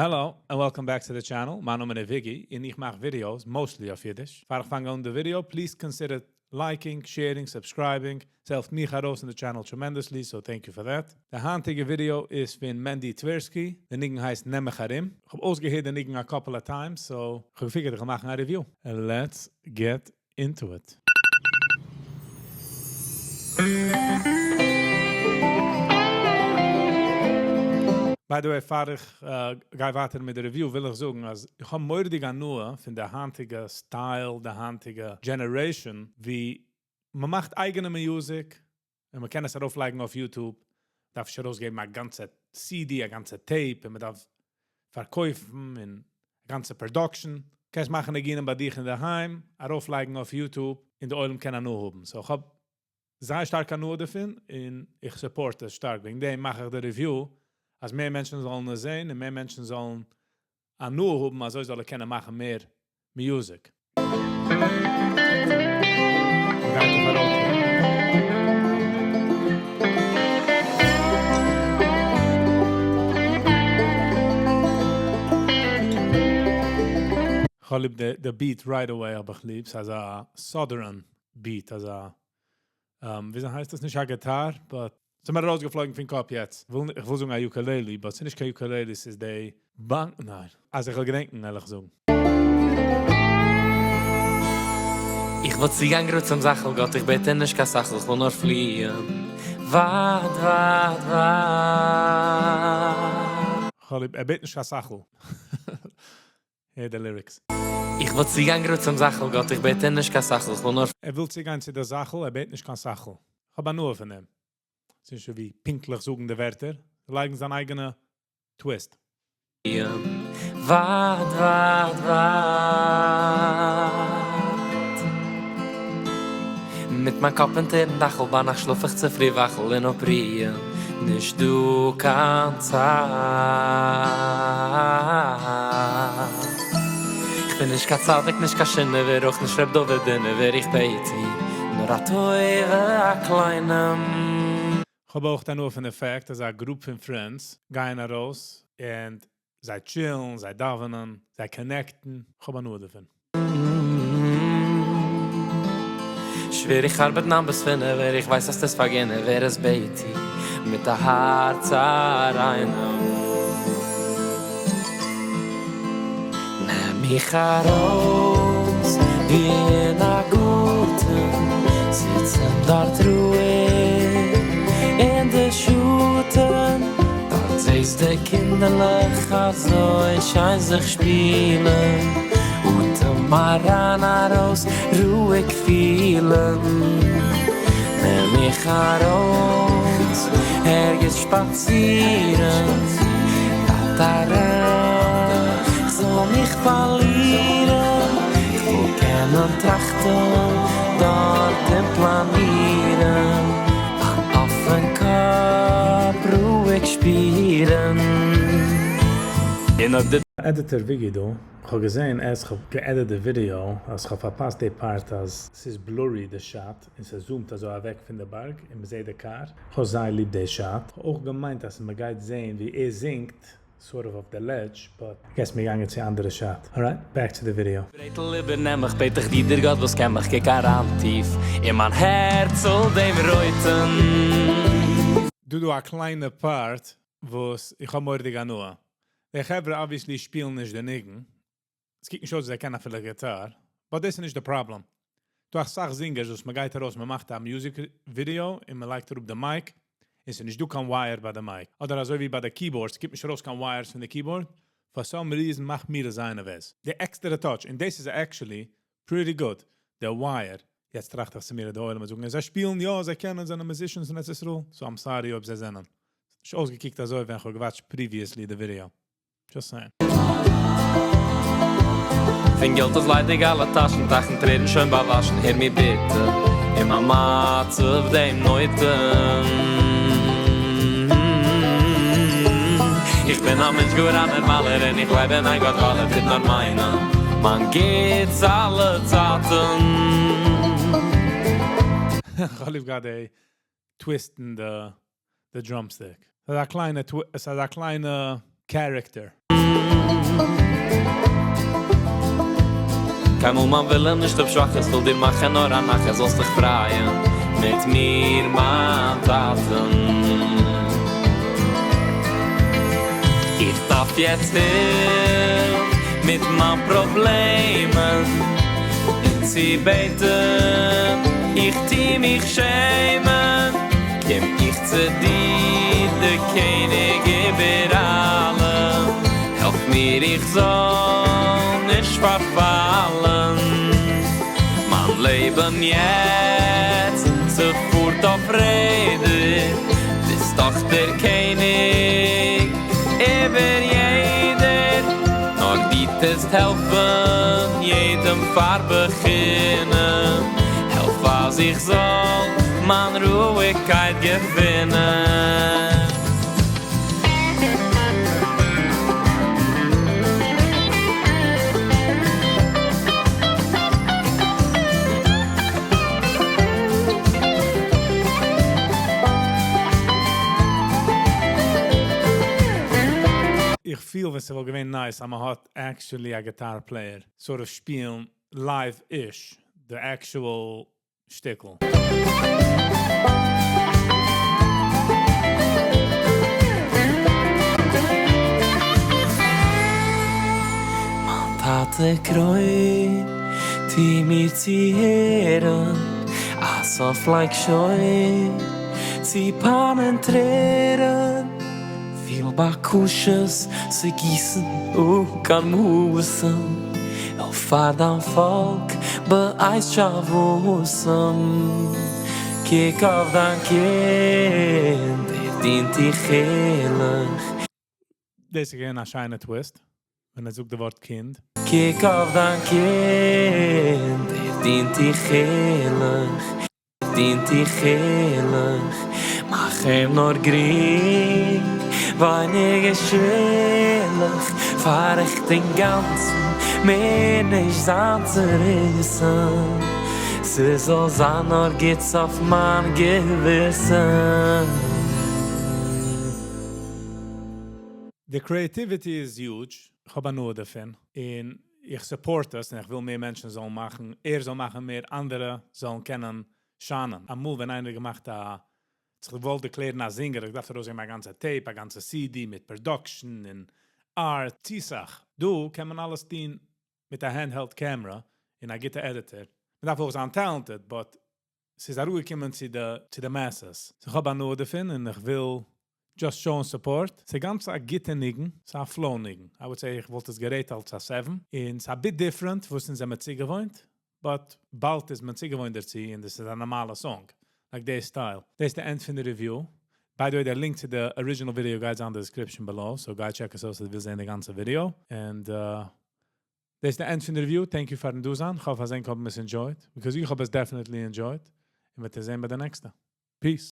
Hello and welcome back to the channel, מיין נאמען איז Viggy און איך מאך videos, mostly אויף אידיש. פאר איך פאנג אן די video, please consider liking, sharing, subscribing, ס'העלפט מיך ארויס און די channel tremendously, so thank you for that. די היינטיגע ווידיאו איז פון Mendy Tversky, די ניגון הייסט נעם מיך ארום. איך האב אויסגעהערט די ניגון א couple of times, so איך האב גע figured איך וועל מאכן א review. Let's get into it. By the way פאר איך גיי ווייטער מיט די review וויל איך זאגן אז איך האב מורא'דיג הנאה פון די היינטיגע style, די היינטיגע generation ווי מ'מאכט אייגענע music און מ'קען עס ארויפלייגן אויף YouTube, מ'דארף נישט ארויסגעבן א גאנצע CD, א גאנצע tape, און מ'דארף פארקויפן און א גאנצע production, קענסט מאכן ניגונים ביי דיך אינדערהיים, ארויפלייגן אויף YouTube, און די עולם קען הנאה האבן, so איך האב זייער שטארק הנאה דערפון, און איך support עס שטארק, וועגן דעם מאך איך די review, אז מער מענטשן זאלן עס זען, און מער מענטשן זאלן הנאה האבן, אזוי זאל ער קענען מאכן מער music. כ'האב ליב די beat right away האב איך ליב, ס'איז אזא southern beat אזא וויאזוי הייסט עס נישט א גיטאר but ס'איז מיר ארויסגעפלויגן פון קאפ יעצט, איך וויל זאגן א ukulele but ס'איז נישט קיין ukulele ס'איז די באנק ניין אז איך וועל געדענקן וועל איך זאגן. איך וואלט צוגיין גראד צום זאכל גאט איך בעט דיר נישט קיין סאכל איך וויל נאר פליען ווייט ווייט ווייט. כ'האב ליב ער בעט נישט קיין סאכל. הער די lyrics. איך וואלט צוגיין גראד צום זאכל גאט איך בעט דיר נישט קיין סאכל איך וויל נאר. ער וויל צוגיין צו די זאכל ער בעט נישט קיין סאכל. כ'האב הנאה פון דעם. ס'איז נישט ווי פונקטליך זאגן די ווערטער, זיי לייגן זיין אייגענע twist. ווייט ווייט ווייט. מיט מיין קאפ אונטערן דאכל ביינאכט שלאף איך צופרי וואכל און אפרוען נישט דא קיין צייט. כ'בין נישט קיין צדיק נישט קיין שינעווער אויך נישט ר' דוד דינעווער איך בעט דיר נאר א טובה א קליינעם. כ'האב אויך הנאה פון די fact אז א group פון friends גייען ארויס און זיי chill ן, זיי דאווענען, זיי connect ן, כ'האב הנאה דערפון. שווער איך ארבעט ניין ביז פינף ווער איך ווייס אז ס'איז פארגינער ווער עס בעט איר מיט א הארץ אריינעם. נעם מיך ארויס ווי אין א גארטן זיצן דארט רואיג אין די שאטן דארט זעסט די קינדערלעך אזוי שיין זיך שפילן אטעם אריין ארויס רואיג פילן נעם מיך ארויס ערגעץ שפאצירן דארט אריין כ'זאל מיך פארלירן כ'וויל קענען טראכטן דארט און פלאנירן אן אפען קאפ רואיג שפירן. און אויב די. Editor וויגי דא, כ'האב געזעהן אז כ'האב גע edit די ווידיאו אז כ'האב פארפאסט די part אז ס'איז blurry די shot און ס' zoom ט אזוי אוועק פון די בארג און מ'זעהט די קאר, כ'האב זייער ליב די shot, כ'האב אויך געמיינט אז מ'גייט זעהן ווי ער זינגט sort of אויף די ledge but guess מיר גאנגען צו אנדערע shot, alright back to the video. ברעטל איבערנעם איך בעט איך דיר דער גאט וואס קען מיך קוק אריין טיף אין מיין הערצל דעם רויטן. דא דא א קליינע part וואס איך האב מורא'דיג הנאה. די חברה obviously שפילן נישט די ניגון, עס קוקט נישט אויס ווי זיי קענען אפילו גיטאר, but דאס איז נישט די פראבלעם. דא אסאך זינגערס וואס מען גייט ארויס מען מאכט א music video און מען לייגט אראפ די mic, און ס'איז נישט דא קיין wire ביי די mic, אדער אזוי ווי ביי די keyboard ס'קומט נישט ארויס קיין wires פון די keyboard, for some reason מאכט מיר עס זייער נערוועז. די עקסטערע touch, און דאס איז actually pretty good, די wire, יעצט טראכט איך צו מיר אז די עולם וועט זאגן זיי שפילן יא זיי קענען זענען musicians אין ארץ ישראל, so I'm sorry אויב זיי זענען. ס'האט נישט אויסגעקוקט אזוי ווען כ'האב גע watch ט previously די ווידעא. Just saying. פון געלט איז ליידיג אלע טאשן, טייכן טרערן שוין באוואשן, הער מיר ביטע אין מיין מצב דעם נויטן. איך בין א מענטש גאר א נערמאלער און איך גלייב אין איין גאט ווייל ער טוט נאר מיינע מיין גוטס אלע צייטן. כ'האב ליב געהאט די twist אין די drumstick. ס'איז א קליינע ס'איז א קליינע. Character. קיינמאל מיין ווילן נישט אפשוואכן, איך וויל דיר מאכן נאר א נחת, זאלסט דיך פרייען מיט מיר מיין טאטן. איך דארף יעצט הילף מיט מיין פראבלעמען, און צו בעטן איך טו מיך שעמען, קום איך צו דיר דער קעניג איבער אלעם, העלף מיר איך זאל נישט פארפאלן, מיין לעבן יעצט ס'פארט אויף רעדער, ביסט דאך דער קעניג איבער יעדער, נאר דו טוסט העלפן יעדעם פאר בחינם, העלף אז איך זאל מיין רואיגקייט געפינען. איך feel ווען ס'וואלט געווען nice אז מ'האט actually א guitar player sort of שפילן live-ish the actual שטיקל. מיין טאטע קרוין, טו מיר צו הערן, א סוף לייג שוין צו פיין און טרערן, פיל בקשות צו גיסן אן קיין מאסן, העלף פאר דיין פאלק בעת שבתם, קוק אויף דיין קינד, ער דינט דיך ערליך. דאס איז געווען א שיינע twist, ווען ער זאגט די ווארט קינד. קוק אויף דיין קינד, ער דינט דיך ערליך, ער דינט דיך ערליך, מאך אים נאר גרינג, ווייניגער שווערליך, פאררעכט אינגאנצן, מער נישט זיין צעריסן, ס'זאל זיין נאר גוטס אויף מיין געוויסן. The creativity איז huge, איך האב הנאה דערפון, און איך support עס, און איך וויל מער מענטשן זאלן מאכן, ער זאל מאכן מער, אנדערע זאלן קענען שיינען. אמאל ווען איינער געמאכט א, זיך געוואלט דערקלערן א singer, איך דארף ארויסגעבן א גאנצע tape, א גאנצע CD מיט production און art, צו סאך. דא קען מען אלעס טון מיט א handheld camera און א גוטע editor. מען דארף אויך זיין talented, but ס'איז אראפגעקומען צו די צו די masses. So איך האב הנאה דערפון און איך וויל just show support. ס'איז גאנץ א גוטע ניגון, ס'איז א flow ניגון. I would say איך וואלט עס גע rate אלס א 7. און ס'איז a bit different וואס אונז זעמיר צוגעוואוינט, but באלד איז מען צוגעוואוינט דערצו און דאס איז א נארמאלע song. Like די style. דאס איז די end פון די review. By the way, דער link צו די original video גייט זיין אין די description below, so גיי check עס אויס, אויב דו ווילסט זען די גאנצע video. And דאס איז די end פון די review. Thank you פארן דא זיין. איך האף אז ענק האבן עס enjoyed, because איך האב עס definitely enjoyed. און מיר זען ביי די נעקסטע. Peace.